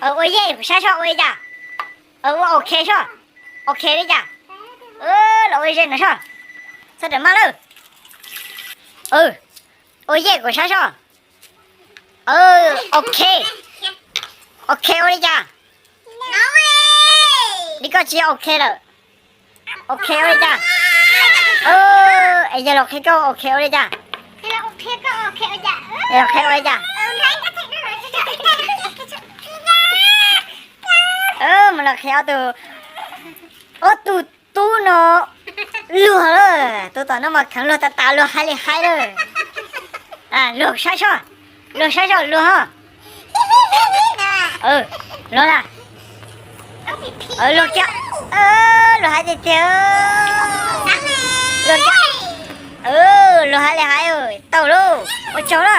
Ua yej kuv saib soj ua li cas. Ua ok soj. Ok li cas. Los ua ze no soj. Txhob rawm maj lawm. Ua yej kuv saib soj. Ok. Ok ua li cas. Li koj tsis ok lawm. Ok ua li cas. Es yog los qhia koj ok ua li cas. Los qhia ua li cas. Mus los qhia ob tug, ob tug tub no luag lawm, tus tom no mas kheev luag tas tas luag hais li hais lawm. Luag saib soj, luag saib soj luag. Luag na. Luag kiag, luag hais tiag tiag. Luag hais li hais tau lauj, ua tsaug na.